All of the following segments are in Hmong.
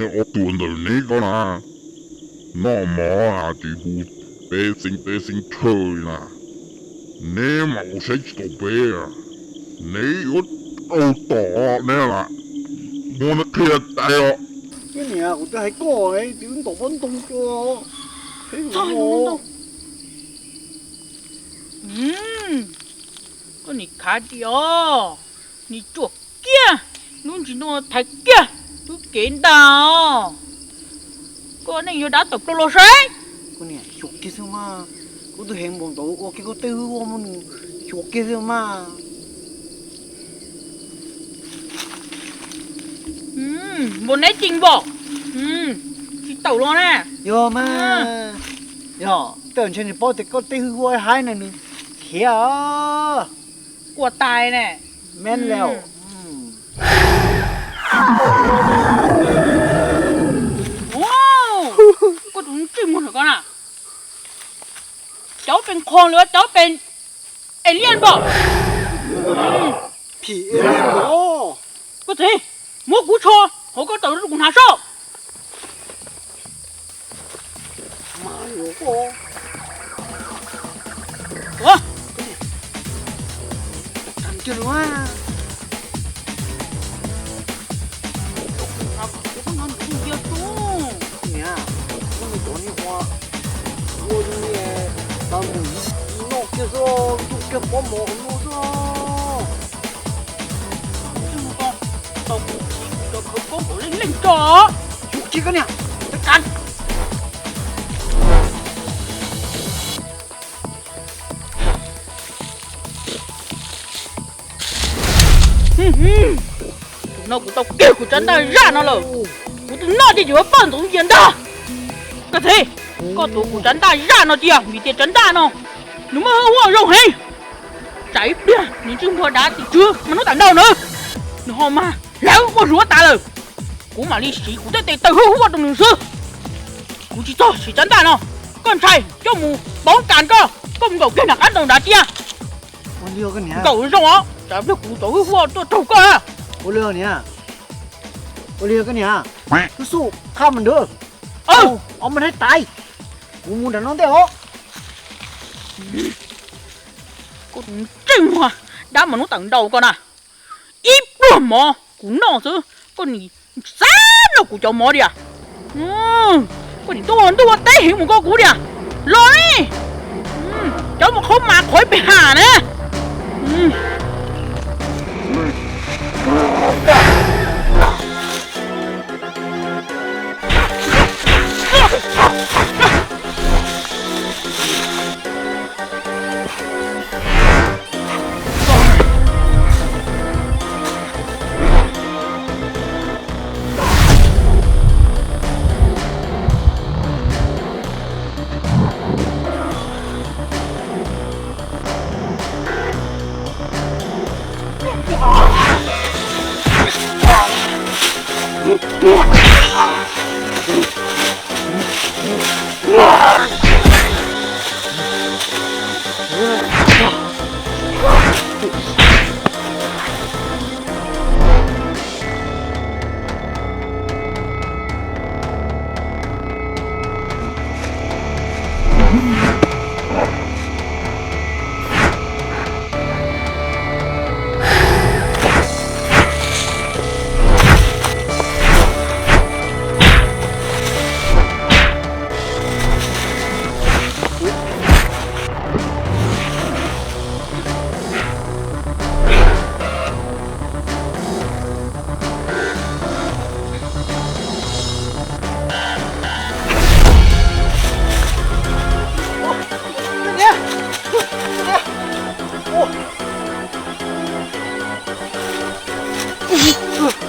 Ob tug ntawm neb ko na, noj mov na ces hu peb xeeb teb xeeb chaw li na, neb mas ua saib tsis taus peb, neb yuav raug tom neb lawm, muab neb qhia tag os. Niam, kuv twb hais koj, twb ntaus pob ntoo rau. Koj nim khav tias os, nim tsuam kiag, lub ntsis no thaiv kiag lub kev ntag os. Koj neej yog dab tawm plaws los saib. Xyuas kiag xwb mas, kuv twb heev npaum ntawd ua kiag koj tej hwj huaj mus, xyuas kiag xwb mas. Npaum neb ceev npaum, tsis tawm los na. Yog mas, yog tej ntshe nws paub tias koj tej hwj huaj haib na nws khiav os. Kua tais ne, men lawm. Koj tus ntsej muag ntawm koj na, cov pes qho lawm cov pes alien npaum. Phim alien npaum. Koj txiv, muab kuv tsho hauv koj tawm rau kuv hnav saib. Niam, koj mus cov niag ua, ua li tau mus noj kiag xwb, ntuj kiag pob mov hauv no xwb. Tau kuv siv kuv cov khawv koob kom leej leej tso. Yus kiag koj niag, tus no kuv tau kiag kuv tsab ntaj zaj no lawm. Kuv tus noj ces yuav faj ntxoov yias ntag. Koj txiv, koj tuav kuv tsab ntaj zaj no cia vim tias tsab ntaj no nws muaj hwj huaj zoo heev. Tsam ib pliag nws ntsej muag dav tim tswv mas hnub tawm ntau na, nws ho mag hlawv ua zuav tas lawm. Kuv mam li siv kuv tej tes taw hwj huaj rau nws xwb. Kuv tsis txog siv tsab ntaj no, koj ntshai coj mus pauv tas koj, koj mus nkaum kiag nram qab ntaus nrad cia. Nkaum zoo os, tsam pliag kuv tau hwj huaj tuaj raug koj. Ua li niam, ua li koj niam, tub xub qha mas ntawd, o mas nai tais, kuv mus nram no ntej os. Koj tus ntsej muag dab mas hnub tawm ntau koj na. Ib pluag mov kuv noj xwb koj nim xav noj kuv cov mov diam. Koj nim tuaj ua ntuj ua teb heev mus koj kuv diam. Los ne, cov mus qhov mas qhov pes ham na.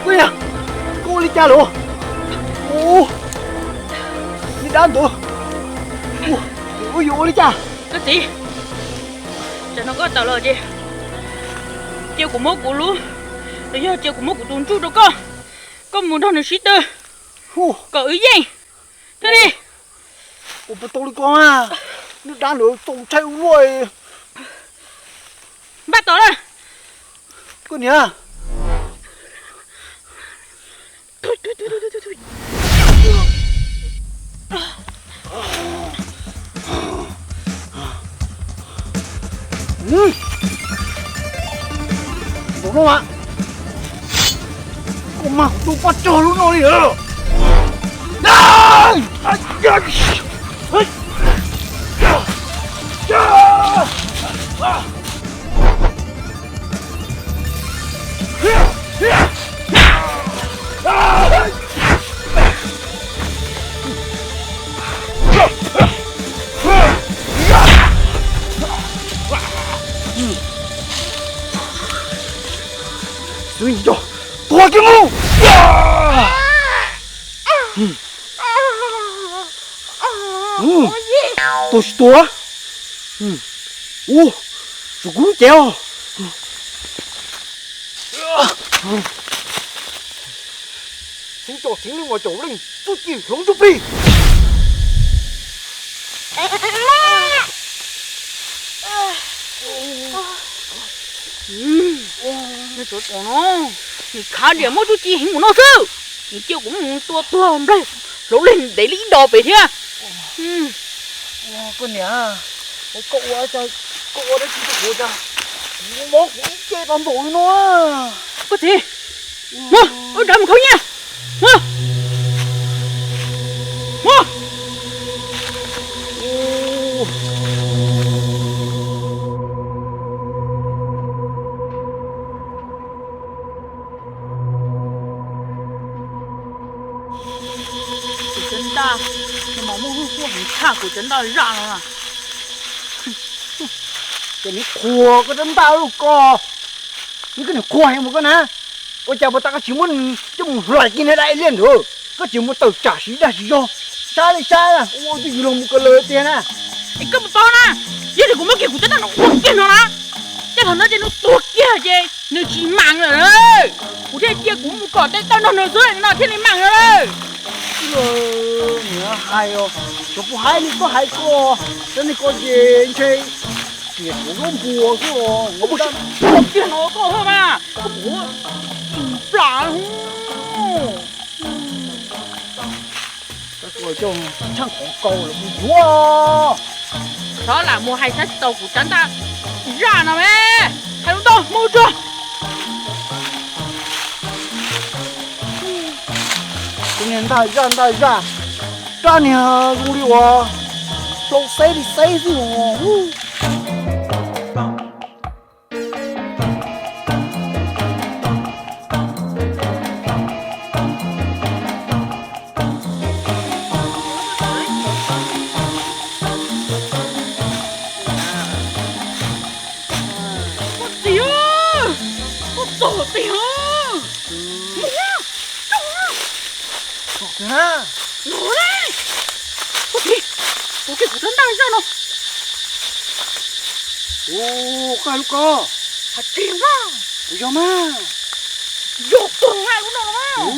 Koj niam, koj ua li cas lawm? Ua li dab ntawd, ua yuav ua li cas? Koj txiv, tsam no koj tawm los ces cia kuv muab kuv lub, los yog cia kuv muab kuv tus ntsuj rau koj, koj mus nrog nws sib tw kom wb yeej thiaj li. Ua puas tau li ko, niag dab ntawd txaus ntshai ua luaj. Npaj tos na. Koj niam. Tus no mas, koj mas kuv tus poj rog lub no li lawm. Xwb nco, tuag kiag mus. Tuag tsis tuag. Ua, tsum kuv lub cev os. Xeev Tso, Xeev Leej Vaj, Tso Leej txuj ci hloov ntsuj plig. Nws khav diam muab txuj ci heev mus no xwb, nws cia kuv mus tua tuag nplaig hloov leeg ntev li ib dos pem thiab. Koj niam, koj ua, koj ua dab tsi rau kuv cas kuv mob kuv ib ce tau npaum li no? Koj txiv, mus, wb rov mus khaub nyiaj. Mus, mus. Kuv cov ntaj, nws mas muaj hwj huam heev tshaj kuv cov ntaj zaj no na. Ces nws qhuas koj cov ntaj lub ko, nws koj niam qhuas heev mus koj na. Ua cas puas tas koj tsis muab nws coj mus hlais kiag na dab liaj ntawd, koj tsis mus tawm tsam siv dag siv zog, sab li sab ua twj ywm los mus ko lawm tiag na. Es koj puas paub na, yog tias kuv muab kiag kuv cov ntaj no ua kiag no na, tej thaum no ces nws tuag kiag ces nws tsis maam lawm. Kuv thiaj cia kuv mus kom tej tawj nog nws xwb no thiaj li maam lawm. Niam hais os, cov puas hais li koj hais ko, cov niag ko ces ntshe tias kuv lub npua xwb os. Ua tiag no koj mas, koj puas plam. Tshaj qhov kaus los mus yuav. Xyov lam mus hais saib tsis tau kuv cov ntaj zaj no me. Hais lus ntau mus tsuag. Tus niag ntaj zaj ntaj zaj, rab niag zoo li uas hlau xeb li xeb xwb os. Koj txiv, koj txog tiag. Mus, mus. Los na. Koj txiv, ua kiag kuv cov ntaj zaj no. Ua, koj hais lus ko. Hais tiag mas. Kuv yog mas. Yog koj hais lus no los mas.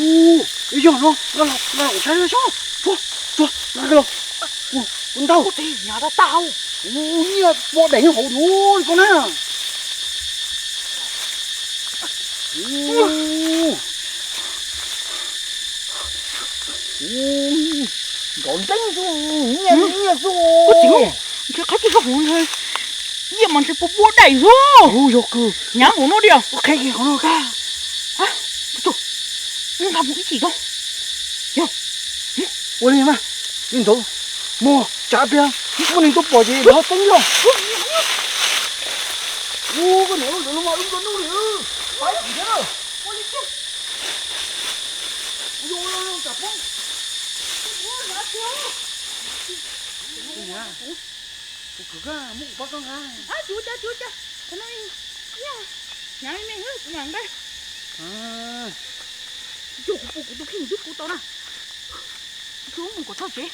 Yog no, los, los, los, saib saib, tsuag, tsuag, los, los. Kuv ntau. Koj txiv, hnyav tag tag. Ua, nyiaj pua daim hauv li koj na. Nrov nteeb xwb, nyiaj nyiaj xwb. Koj txiv, ntshe qhov twg zog kuv ntshe nyiaj mas ntshe pua pua daim xwb. Yog kawg, hnyav npaum no diam. Qheb kiag qhov no kag. Nqa mus ib chim rau. Yog. Ua li mas, li ntawd, mus tsav pliag, muaj neeg tuaj pom ces lov teeb loj. Ua, koj niam, lub ntawd lub mas lub nplua nuj li, pab kuv thiab na. Ua li kiag. Ua, ua, ua, tsam poob. Kuv khwv koj, muab kuv pab koj nqa. Tsis ua cas, tsis ua cas, qhov no hnyav me me xwb, kuv mam nqa. Yog kuv pw kuv tus kheej twb pw tau na. Kuv mus kom txog tsev.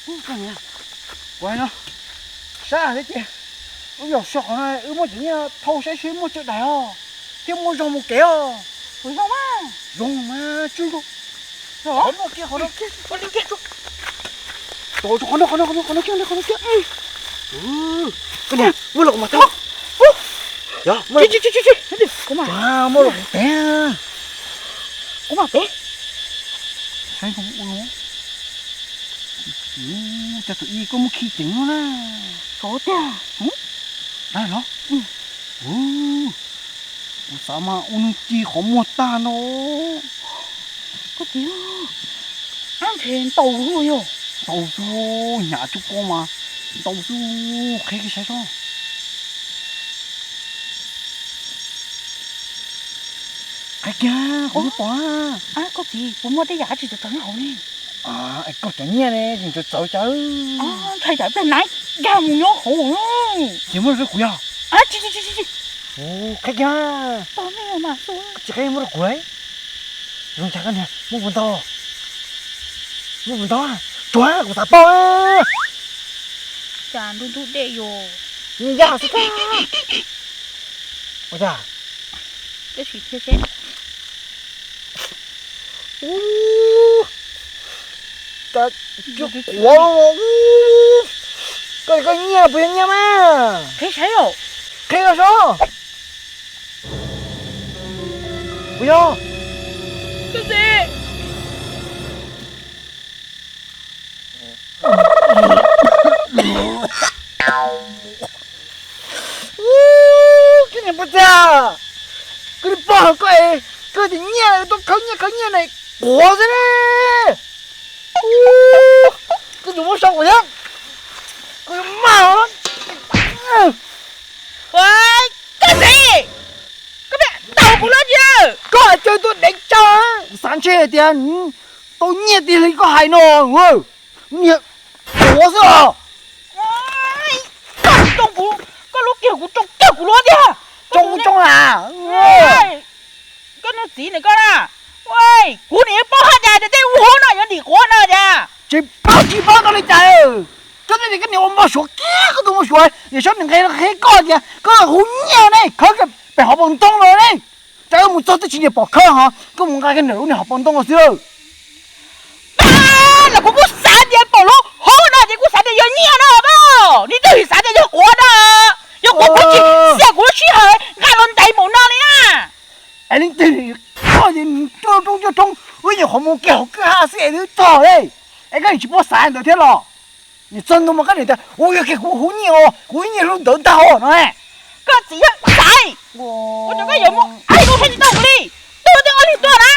Kuv hais no, sab thiab ces wb yog so qhov no wb muab cov nyiaj thau saib seb muaj tsawg daim os, thiab muaj zoo mus kev os. Puas zoo mas? Zoo mas, tsuag zoo. Qhov no kiag, qhov no kiag, qhov no kiag. Tos, qhov no, qhov no, qhov no kiag, qhov no kiag. Koj niam, muab los kuv mam teb. Muab los kuv teb. Kuv mam teb. Saib, cas tus ib koj muab khi ceev no na. Txhob tiag. Kuv xav mas ua nws ci qhov muag tag no. Koj txiv, ab ntshe ntaus xwb yog. Ntaus xwb, hnyav tsuj koj mas ntaus xwb, qheb kiag saib seb. Qheb kiag, kuv twb pom. Koj txiv, puas muaj tej yam dab tsi txawv txawv nyob hauv ne? Koj cov nyiaj ne, tseem txawv txawv cas. Ntshai tsam ib pliag nab nkag mus nyob hauv. Ces muab rau kuv yog. Tsis, tsis, tsis, tsis. Qheb kiag. Tsis qheb, muab rau kuv. Zoo cas koj niag muab kuv ntau, muab kuv ntau, tsuav kuv xav paub. Cas ntuj ntub dej yus. Yaj xwb. Ua cas? Tab sis thiaj seb. Ub, cas cuag quav. Koj, koj nyiaj puas yog nyiaj mas? Qheb saib os. Qheb os. Puas yog? Koj txiv. Koj niam pog txiv, koj li pog koj es koj tus nyiaj tuaj khawb nyiaj khawb nyiaj na, quav xwb ne. Koj tus muab sau kuv thiab, koj yuav mag. Koj txiv, koj pheej ntaus kuv lub tsis. Koj hais tsawg tuaj deev tsawg, kuv xav ntshe hais tias tau nyiaj tiag li koj hais no. Niag quav xwb os. Koj tsoo kuv, koj lub kiag kuv tsoo kiag kuv lub tiag. Tsoo kuv tsoo las. Koj niag txiv ne koj na. Kuv nim paub hais tias tej ub hub no yuav ntim quav no tias. Tsis paub tsis paub koj li cas. Koj tej koj niam ua npau suav kiag koj tus npau suav, yog saib nws nqe qheb koj tias koj hu nyiaj ne, khawb pem hauv paus ntoo los ne. Tsam wb mus txog twb tsis niam pom khawb ho koj mus nqa kiag ntawm lub niag hauv paus ntoo los xwb. Los kuv kuj xav tias pom lub hub no ces kuj xav tias yog nyiaj no, nws twb xav tias yog quav no. Yog quav kuv tsis xiam kuv lub sij hawm nqa los ntes npaum no li na. Es leej twg koj ces nws roob roob roob, wb nyuam qhuav mus kiag hauv kwj ha xwb es twb txog li. Es koj tsis paub xav ntawd thiab los? Nws txog ntua mas koj niam tias ua yog kiag kuv hu nyiaj os, kuv hu nyiaj lub ntawd ntag os no. Koj txiv yog xaiv, kuv cov koj yuav mus aib lub sab tsis tau kuv li, twb tej ob leeg tuaj na.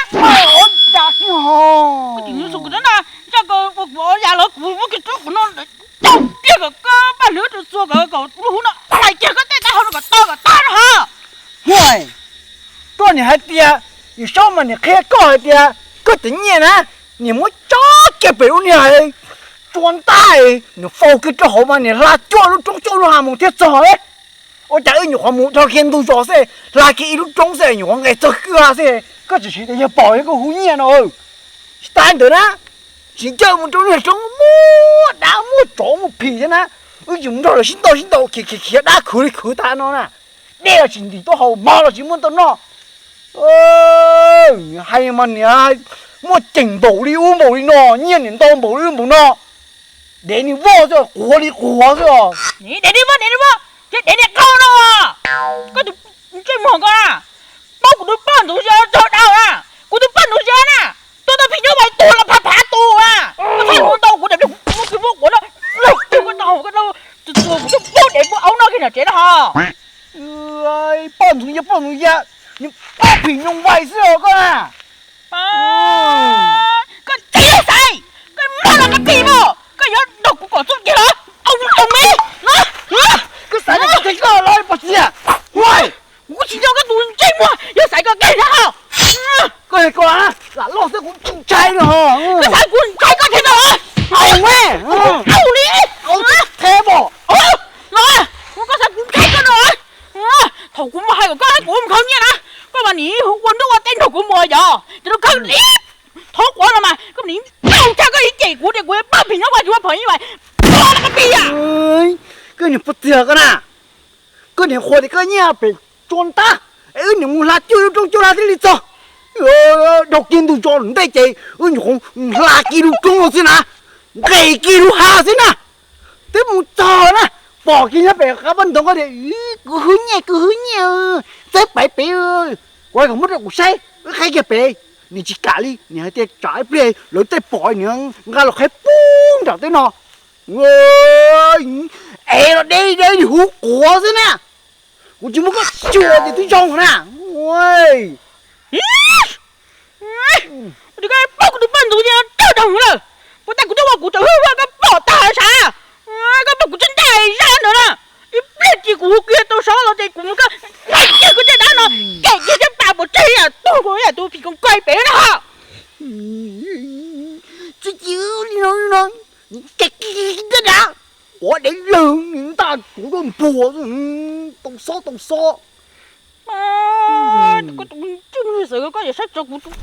Koj tsis mus xus kuv rau na, ntsaj ko ua kuv yam los kuv muab kiag rau kuv no, coj kiag kom koj paj hlwb rau txua kom kom lub hub no hlais kiag koj tej taub hau no kom tau kom tag no ho. Huaj, koj niam hais tias yus saub mas niam qhia koj hais tias koj cov nyiaj na, niam muab tso kiag pem lub niag tsua ntab, niam faus kiag rau hauv mas niam hla cuaj lub roob cuaj lub hav mus thiaj txog. Ua cas wb nyuam qhuav mus dhau kiag ntug zos xwb, hla kiag ib lub roob xwb nyuam qhuav nqes txog kwj ha xwb, koj tseem siv tias yog pom yog koj hu nyiaj no. Tsis tas ntawd na, tsis ncaj mus rau niag roob muaj dab muaj tsov muaj phim thiab na, wb tseem mus nrog lawv sib ntaus sib ntaus khiav khiav khiav dab khwv li khwv tas no na. Dej los tsis ntim tuaj haus, mov los tsis muaj tau noj. Hais mas niam muaj ceem npaum li ub npaum li no, nyiaj niam ntau npaum li ub npaum no. Dev niag voj xwb, quav li quav xwb os. Dev niag voj, dev niag voj, ces dev niag qau no. Koj tus ntsej muag koj na, paub kuv tus poj ntxoov zia txog dhau na, kuv tus poj ntxoov zia na, tua tau phim nyuj vais tus los phav phav tus na. Koj txhob mus ntau kuv, muab kuv muab quav no, koj tau, koj tau, tus tua kuv twb pub dev pub aub noj kiag nram tsev no ho. Poj ntxoov zia, poj ntxoov zia, nws paub phim nyuj vais xwb os koj na. Koj txiv xaiv, koj muab los koj pim mas, koj yuav nrog kuv kom txuj kiag los? Au, au me, no, koj xaiv koj thiaj koj los pom txiv. Kuv tsis nco koj tus ntsej muag, yog xaiv koj kiag thiab ho. Koj hais koj lam loj xwb kuv tsis ntshai los. Koj xaiv kuv ntshai koj thiab los? Au me, au li, au thiab mas. Los, koj xaiv kuv ntshai koj no. Thaum kuv mus hais kom koj kuv mus khawb nyiaj na, koj mas nim ua nruj ua teb nrog kuv mus yog ces rau khawb ib thoob quav no mas koj nim ntaus tag koj ib cem kuv tias kuv pab phim nyuj vais, tsis pab phim nyuj vais, pab koj pis yam. Koj niag poj txiag koj na, koj niag qhuas tias koj nyiaj pem tsua ntab, es wb niam mus hla cuaj lub roob cuaj lub hav thiaj li txog. Dhau kiag ntug zos ntej ces wb nyuam qhuav hla kiag lub roob no xwb na, nqes kiag lub hav xwb na. Twb mus txog na, pom kiag nyob pem qab paj ntoo koj tias kuv hwb nyiaj, kuv hwb nyiaj, txawb paiv pem, kuv hais kom muab rau kuv saib, wb qhib kiag pem. Nws tsis kam li, nws hais tias tsam ib pliag lawv tej pom nws nqa los qhib pub nram teb no. Es los de de li huv quav xwb na. Kuv tsis muab koj xyuas ces twb zoo na. Ua li koj pom kuv tus poj ntxoog ces rau rau lawm. Puas tas kuv twb ua kuv tseem hu ua koj pom tag sav. Koj pom kuv tseem ncaim zaj ntawd na. Ib pliag ces kuv hu kiag tau sov los ces kuv mus koj cia koj tej dab no cem kiag thiab pam pov tseg ib yam tug ib yam tus phim koos kos pem na ho. Tsis li no, tej dab quav dev lawg ntaj kuv tuaj npuag tau xob tau xob. Koj tus ntsuj xwm koj yuav saib tso kuv tus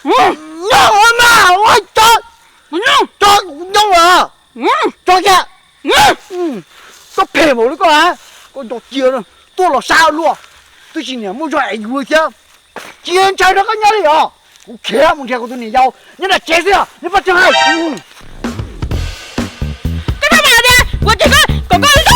Nyob ua mas ua tso, tso kuv nyob los tso kiag. Koj phem npaum li koj a, koj nco cia tuaj los sab luaj, twb tsis niam muaj zog es yus li thiab. Tsis ntshai rau koj nyob li os, kuv khiav mus nrhiav kuv tus niam yau nyob nram tsev xwb os, neb poj tseeg hais. Koj pab mas tias kuv tsis kom koj